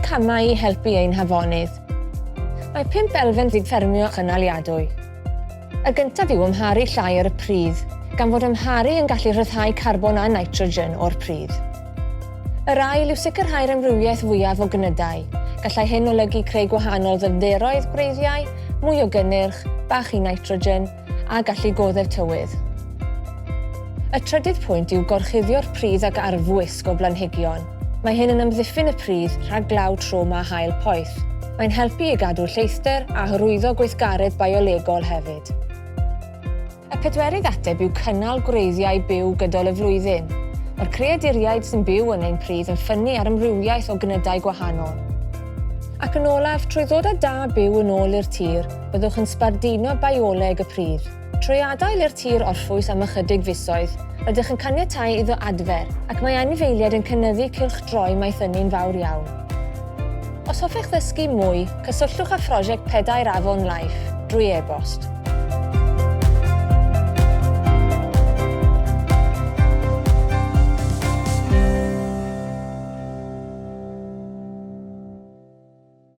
camau i helpu ein hafonydd. Mae pump elfen i ffermio chynaliadwy. Y gyntaf yw amharu llai ar y pridd, gan fod amharu yn gallu rhyddhau carbon a nitrogen o'r pridd. Yr ail yw sicrhau'r amrywiaeth fwyaf o gnydau. Gallai hyn olygu creu gwahanol ddyfnderoedd gwreiddiau, mwy o gynnyrch, bach i nitrogen, a gallu goddef tywydd. Y trydydd pwynt yw gorchuddio'r pridd ag arfwisg o blanhigion. Mae hyn yn amddiffyn y pridd rhag glaw trwm a haul poeth. Mae'n helpu i gadw lleithder a hyrwyddo gweithgaredd biolegol hefyd. Y pedwerydd ateb yw cynnal gwreiddiau byw gydol y flwyddyn. Mae'r creaduriaid sy'n byw yn ein pridd yn ffynnu ar amrywiaeth o gnydau gwahanol. Ac yn olaf, trwy ddod â da byw yn ôl i'r tir, byddwch yn sbarduno bioleg y pridd. Trwy adael i'r tir orffwys am ychydig fisoedd, rydych yn caniatáu iddo adfer, ac mae anifeiliaid yn cynyddu cylchdroi maethynnu'n fawr iawn. Os hoffech ddysgu mwy, cysylltwch â phrosiect Pedair Afon Life drwy e-bost.